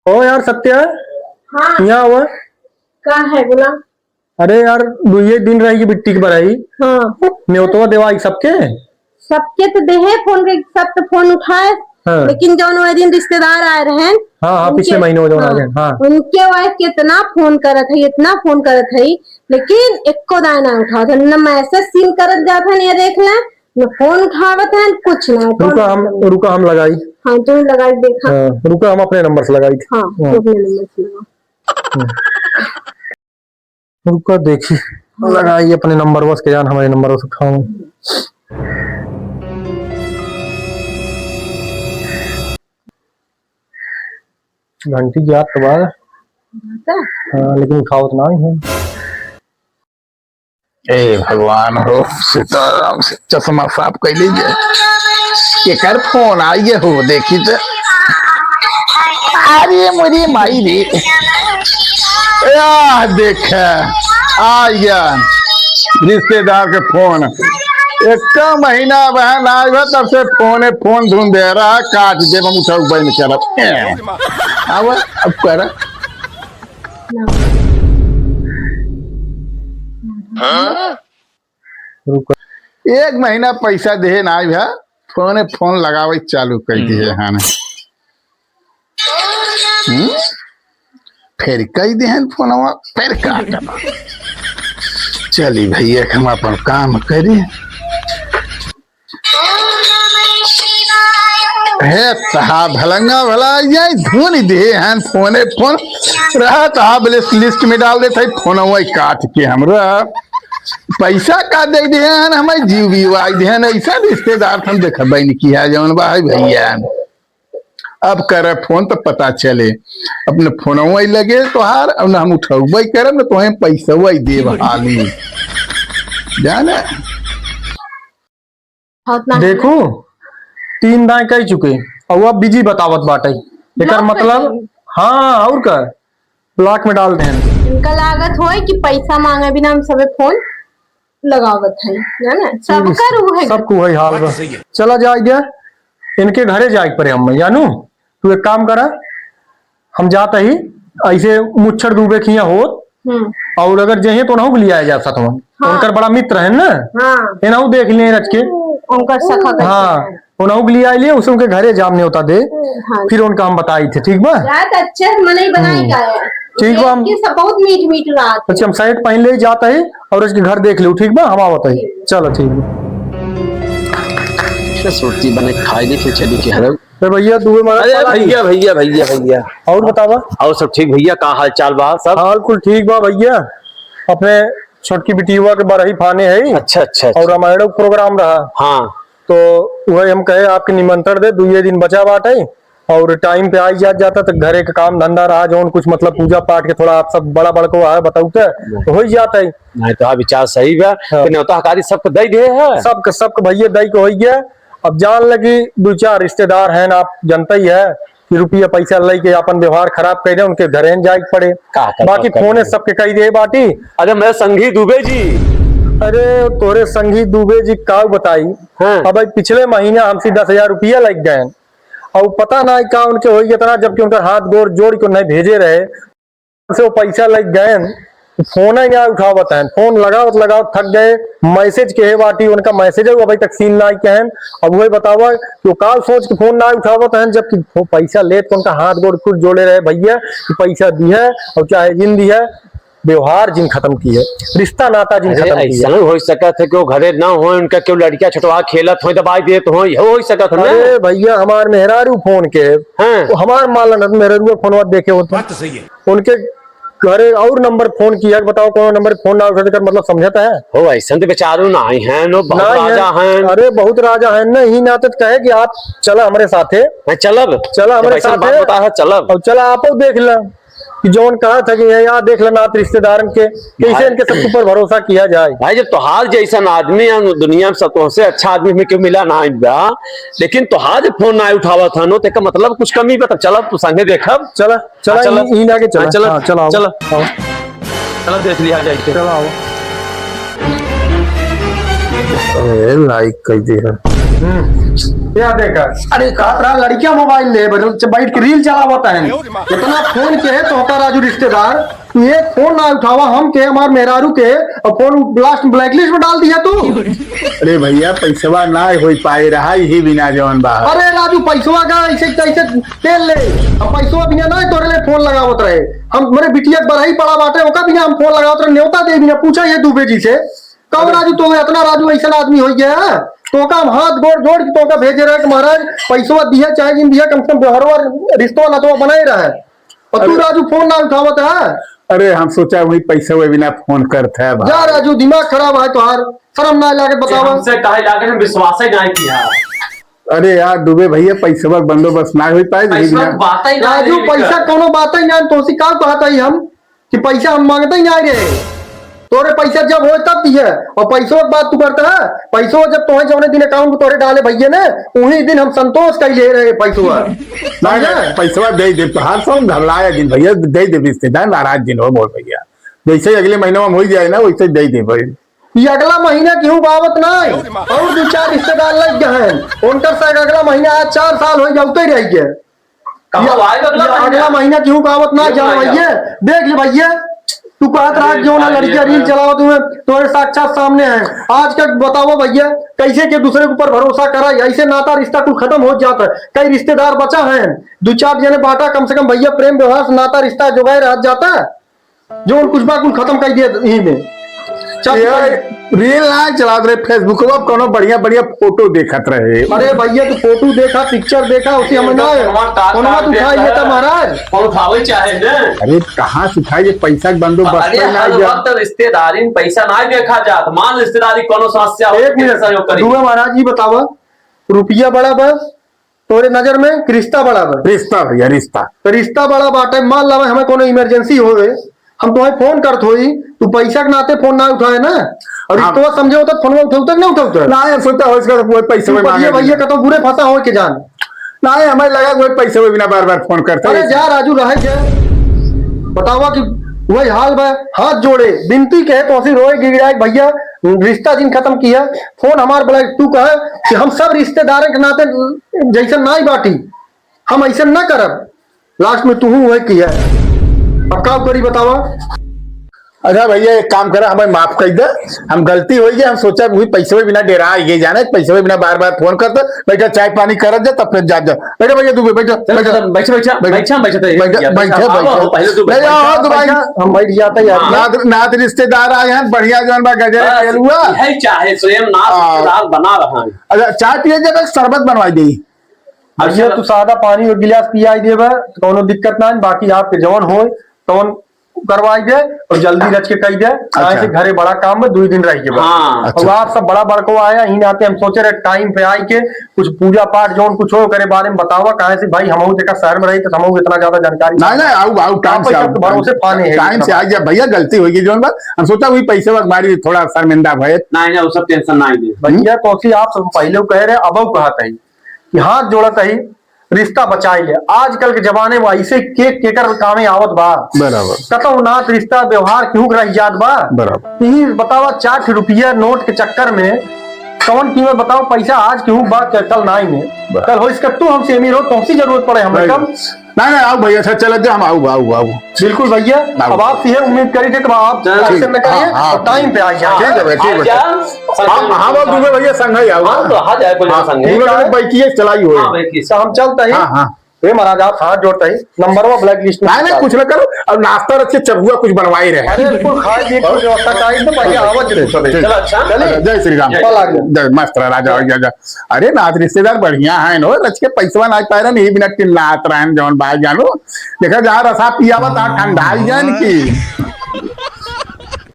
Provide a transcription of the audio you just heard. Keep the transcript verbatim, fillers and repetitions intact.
ओ यार सत्या, हाँ। यहाँ आवा। का है बोला? अरे यार, दुइये दिन रही बिट्टी के बरही। हाँ। नेवतवा देवाई सबके? सबके तो देहे फोन के, सब तो फोन उठाए, हाँ। लेकिन जौन वह दिन रिश्तेदार आए रहेन, हाँ, हाँ, उनके, पिछले महीने वो जौन आ हाँ, गए, हाँ। उनके wife के इतना फोन करत है, इतना फोन करत है, लेकिन एको दाय ना उठावत है, न message seen करत जात है, ये देख ले, न फोन उठावत है, कुछ ना। रुका, हम, रुका, हम लगाई। हाँ, तू लगाई देखा। हाँ, रुका, हम अपने नंबर से लगाई थी। हाँ, हाँ। तू अपने नंबर से लगा। हम्म। रुका, देखी, लगाई अपने नंबर बस के जान, हमारे नंबर से उठाऊं। घंटी जात तो बा। हाँ, लेकिन उठावत ना है। ए भगवान हो, सीताराम से चश्मा साफ कर लीजिए। केकर फोन आई है हो, देखी तो। अरे मोरी माई रे। या देख, आ गया रिश्तेदार के फोन। एक महीना बहन आज बा, तब से फोन है, फोन धुन दे रहा, काट दे, हम उठाऊ बंद करब। ए, अब, अब कर। रुको। एक महीना पैसा देहे ना आइब है, फोने फोन लगावे चालू कर दिए हन। हम्म? फिर कह देहन फोनवा, फिर काटब। चली भैया, हम अपन काम करी। हे तहा भलंगा भला, ये धुन दे हन फोने फोन। रहा तहा blacklist में डाल देत है, फोनवा काट के हमरा पैसा का दे दे हन, हमारे जीव भी वाई दे हन, ऐसा रिश्तेदार हम देखबे नहीं किया जौन बा है भैया। अब करे फोन तो पता चले, अपने फोनवा लगे तोहार, अब ना हम उठौबे करब, ना तोहे पैसवा देब हाली। जाने। बहुत ना देखू, तीन दाएं कह चुके, और अब busy बतावत बाटे। एकर block कर मतलब, देंगे। हाँ, और का? Block में डाल दें। इनका लागत होय कि पैसा मांगे बिना हम सबे फोन लगावत है, है ना? ठीक है, सबकर उहे सबको वही हाल बात बा। तो सही है। चला जाए गया, इनके घरे जाए के पड़े हम, जानू। तू एक काम करा, हम जात ही, ऐसे मुच्छर दूबे खिया होत, हम्म। और अगर जहे तो उनहू के लिया जा साथ में। हाँ। उनकर बड़ा मित्र है ना, हाँ। इनहू देख लिए रच के। उनकर सखा कैसे हाँ, है? उनहू के लिया लिए, उसे उनके घरे जाम न्योता दे, हाँ। फिर उनका हम बताई थे, ठीक बा? रात अच्छे से मनई बनाई हम्म। का है। ठीक बा, हम ये सब बहुत मीठ मीठ रात है। अच्छा, हम shirt पहन ले जाता है और इसके घर देख लो, ठीक बा? हम आवत है। ठीक। चलो, ठीक बा। क्या सुरती बने खाए देखे चली के हरम। अरे भैया, दुबे मारा अरे पाला भैया, नहीं। भैया, भैया, भैया। और बतावा? और सब ठीक भैया, का हाल चाल बा सब? हाल कुल ठीक बा भैया। अपने छोटकी बिटिया के बरही फाने है। अच्छा, अच्छा, अच्छा। और रामायण का program रहा। हाँ। तो वही हम कहे आपके निमंत्रण दे, दुइये दिन बचा बाटे और time पे आई जात जाता तो घरे के काम धंधा रहा जौन कुछ मतलब पूजा पाठ के थोड़ा आप सब बड़ा बड़को है बताऊ तो, तो हो ही जाता है। नहीं तो हाँ, विचार सही बा। हाँ। कि न्योता हकारी सबके दे दे है। सबके, सबके भैया दे के हो गया। अब जान लगी दो चार रिश्तेदार हैं, आप जानते ही है कि रुपया पैसा लेके अपन व्यवहार खराब कर दे, उनके घरे न जाए के पड़े। का, का, बाकी का, का, फोने का। सबके कही दे बाटी। अरे मैं संगी दुबे जी। अरे तोरे संगी दुबे जी का बताई। हाँ। अब भाई पिछले महीना हमसे दस हजार रुपया लग गए और पता ना का उनके होई इतना, जबकि उनका हाथ गोड़ जोड़ के नहीं भेजे रहे। से वो पैसा लग गए, फोन ही ना उठावत हैं, फोन लगावत लगावत थक गए। Message के हे बाटी, उनका message है, वो अभी तक seen ना कहन। अब वही बतावा कि वो काल सोच के फोन ना उठावत हैं, जबकि फो-, पैसा लेत तो उनका हाथ गोड़ कुल जोड़े रहे भैया कि पैसा दी है और चाहे जिन दी है, व्यवहार जिन खत्म की है, रिश्ता नाता जिन अरे, खत्म की है। ऐसा नहीं हो सकत है कि वो घरे ना हो, उनका क्यों लड़कियां छुटवा खेलत हो, दबाई देत हो, यह हो सकत है ना? अरे भैया, हमार मेहरारू फोन के, हाँ। तो हमार मालन है, मेहरारू फोनवा देखे होते। बात तो सही है। उनके घरे और नंबर फोन किया, बताओ कौन नंबर फोन ना उठाते कर, मतलब समझता है? हो, ऐसन तो बेचारू ना ही हैं, नो बहुत ना ही राजा हैं। हैं। अरे बहुत राजा हैं, नहीं ना तो कहे कि आप चला हमरे साथे। मैं चलब। चला हमरे जब ऐसन साथे। बात बता है, चलब। और चला आपो देख ला कि जौन कहा था कि ये यार देख लेना आप रिश्तेदारन के, कैसे भाई। इनके सब ऊपर भरोसा किया जाए। भाई जब तोहार जैसन आदमी है दुनिया में सब तोहसे अच्छा आदमी में क्यों मिला ना बा, लेकिन तोहार जब फोन ना उठावा था नो, तेका मतलब कुछ कमी बा, तब चलब तू संगे देखब। चला। चला, हाँ, चला। ई, ई ना के चला। हाँ, चला। हाँ, चला, आओ। चला। आओ। चला, देख लिया जाए के। चला, आओ। ए, like कर दे है। हम्म, या देखा। अरे, कहत रहा लड़किया मोबाइल ले, बस बैठ के रील चलावत है। इतना फोन के है तोहका राजू रिश्तेदार, तू एक फोन ना उठावा, हम के, हमार मेहरारू के, और फोन लास्ट ब्लैकलिस्ट में डाल दिया तू। अरे भैया, पैसवा ना होई पाए रहा, यही बिना जवन बा। अरे राजू, पैसवा का ऐसे तैसे तेल ले, अब पैसवा बिना ना तोरे ले फोन लगावत रहे। हम, मेरे बिटिया के बरही पड़ा बाटे, ओका बिना हम फोन लगावत रहे, न्योता दे बिना पूछा ये दुबे जी से। कब अरे। राजू, तो इतना राजू ऐसा आदमी हो गया है? तो का हम हाथ गोड़ जोड़ के तो का भेजे रहे कि महाराज, पैसवा दिया चाहे जिन दिया, कम से कम व्यवहारवा रिश्तवा नातवा बनाए रहे। और तू अरे। राजू फोन ना उठावत है। अरे, हम सोचा वही पैसवा बिना फोन करत है भाई। जा राजू, दिमाग खराब है तोहार, शर्म ना लागे, बतावा। हमसे काहे लागे, हम विश्वास ही ना किया। अरे यार दुबे भैया, पैसवा के बंदोबस्त ना हो पाए, यही पैसवा बिना। बात ही ना राजू, है। पैसा कोनो बात ही ना, तो उसी का कहत है हम कि पैसा हम मांगते ही ना रहे। तोरे पैसा जब होए तब दिए, और पैसों की बात तू करता है। पैसों जब तोहे जौने दिन अकाउंट में तोरे डाले भैया ने, उही दिन हम संतोष कर ले रहे पैसों। नहीं, नहीं, पैसवा दे दे, हर साल घबराया दिन भैया, दे दे रिश्तेदार, नाराज दिन हो मोर भैया। जैसे ही अगले महीने में हो जाए ना, वैसे दे दे भाई। ये अगला महीना केहू बावत ना है, और दो चार रिश्तेदार लग गए हैं, उनकर से अगला महीना आज चार साल हो जाते रह गए। कहाँ ये, आए अगला ये महीना? अगला महीना केहू बावत ना क्यों जाओ ना भैया। जाओ? देख ले भैया, तू कहत रहा अरे जो ना भाई, लड़कियां ये रील तो चलाओ तुम्हें, तुम्हारे साक्षात सामने है। आज का बताओ भैया, कैसे के दूसरे के ऊपर भरोसा करा, ऐसे नाता रिश्ता कुल खत्म हो जाता है। कई रिश्तेदार बचा है, दो चार जने बाटा, कम से कम भैया प्रेम व्यवहार से नाता रिश्ता जोगाए रह जाता है। जो कुछ बा कुल खत्म कर दिया यही में। चल ये भाई। रील ना चलात रहे, Facebook पर कोनो बढ़िया बढ़िया फोटो देखत रहे। अरे भैया, तू फोटो देखा, पिक्चर देखा, उसी हम ये ना तो हनुमान ताज फोनवा पार तू उठा देखा। लेता महाराज। कौन उठावे चाहे ने? अरे कहाँ से उठाए, ये पैसा के बंदोबस्त अरे है ना हर यार। वक्त रिश्तेदारी में पैसा ना देखा जात, मान रिश्तेदारी कोनो समस्या हो, एक मिनट, सहयोग करी। दुबे महाराज, ये बतावा, रुपया बड़ा बस तोरे नजर में कि रिश्ता बड़ा बा? रिश्ता भैया, रिश्ता। तो रिश्ता बड़ा बाटे, मान लावे हमें कोनो इमरजेंसी होवे, हम तुम्हें फोन करत होई, तू पैसा के नाते फोन ना उठाए ना, और हाँ। रिश्तवा समझे होता, फोनवा उठाऊ तक ना उठाऊ तक। ना, यार, सोचा हो इसका तो कोई पैसे तू में मांगे भैया, नहीं। कतो बुरे फंसा हो के जान। ना, हमें लगा कोई पैसे में बिना बार-बार फोन करते अरे हैं। जा राजू, रहे जा। बतावा कि वही हाल बा, हाथ जोड़े, विनती कहे तो हंसी रोए गिड़गिड़ाए, भैया, रिश्ता जिन खत्म किया, फोन हमार ब्लैक, तू कहे कि हम सब रिश्तेदार के नाते जैसे नाई बाटी, हम ऐसे ना करब। लास्ट में तू वही किया, अब का करी बतावा? अच्छा भैया, एक काम करा, हमें माफ कर दे, हम गलती हो गई, हम सोचा वही पैसे बिना डेरा आ गए, जाने पैसे बिना बार बार फोन करते, बैठा चाय पानी करत जा, तब फिर जात जा। बैठा भैया, तू बैठा, चल, बैठा। चल, बैठा, बैठा, बैठा। बैठा, बैठा, बैठा, बैठा, बैठा, आओ, बैठा। पहले तू नहीं, बैठा। आओ, तो भाई। बैठा, हम बैठ जाते हैं यार। हाँ। नात, नात रिश्तेदार आए हैं, बढ़िया जौन बा, गजरे बस, केलुआ। यही चाहे, स्वयं नाथ हाँ। रिश्तेदार बना रहा है। अच्छा, चाय पिए जब एक शरबत बनवाई दे। भैया, तू सादा पानी और गिलास पियाई देबे, तो कौनो दिक्कत ना है, बाकी आपके जौन होए, तौन करवाई दे और जल्दी रच के कही दे। अच्छा। काहे से घरे बड़ा काम में दुई दिन रह के बा। हाँ। और अच्छा। आप सब बड़ा बड़को आया, ही नाते हम सोचे रहे टाइम पे आई के कुछ पूजा पाठ जौन कुछ हो करे बारे में बतावा, काहे से भाई हमहू देखा शहर में रही तो हमहू इतना ज्यादा जानकारी नहीं, नहीं, आऊ, आऊ, टाइम आप से आऊ, सब भरोसे टाइम, पाने हैं। टाइम से आ गया भैया, गलती हो गई जौन बा, हम सोचा वही पैसे वक्त मारी थोड़ा शर्मिंदा भय। नहीं, नहीं, वो सब टेंशन नहीं ले। भैया, तो सी आप सब पहले कह रहे, अब कहत है कि हाथ जोड़त ही, रिश्ता बचाई ले। आजकल के जमाने में ऐसे के केकर कामे आवत बा। बराबर। कतौ नात रिश्ता व्यवहार क्यों रह जात बा? बराबर। यही बतावा, चार ठे रुपया नोट के चक्कर में कौन कीमत बताओ, पैसा आज केहू बा के कल नाई में। बराबर। कल हो इसका तू हमसे अमीर हो, तुमसे जरूरत पड़े हमें नहीं। कम। नहीं, नहीं, आओ भैया, अच्छा चलत जा, हम आऊ, आऊ, आऊ। बिल्कुल भैया, आओ। अब आपसे ये उम्मीद करी थे कि आप चल, ऐसे ठीक। न करिए, हाँ, हाँ। और टाइम पे आ जाए। ठीक है भैया, ठीक है। आ जा, हम, हम और दुबे भैया संग ही आओ। हाँ, तो आ जाए, कोई हाँ, संग। हम लोग ठीक है। बाइक ही चलाई हुए। हाँ, बाइक ही। तो हम चलते हैं। हाँ, हाँ। हे महाराज, आप हाथ जोड़ते ही नंबर वन ब्लैक लिस्ट में नहीं, नहीं, डाल कुछ ना करो। अब नाश्ता रख के चबुआ कुछ बनवाए रहे। अरे, बिल्कुल, खाए पिए की व्यवस्था चाहिए, तो भैया, आवाज ठीक, जरूर ठीक। चलो, अच्छा। चलिए। जय श्री राम। चल, आ गया। जय, मस्त रहा, राजा, जय। जय, जय। अरे, नात रिश्तेदार बढ़िया है नो, रच के पैसवा ना पाए रहे, नहीं बिना टिल्लात रहे, जौन भाई जानो। देखा, जहाँ रसा पियावा, तहाँ ठंडाई जान की।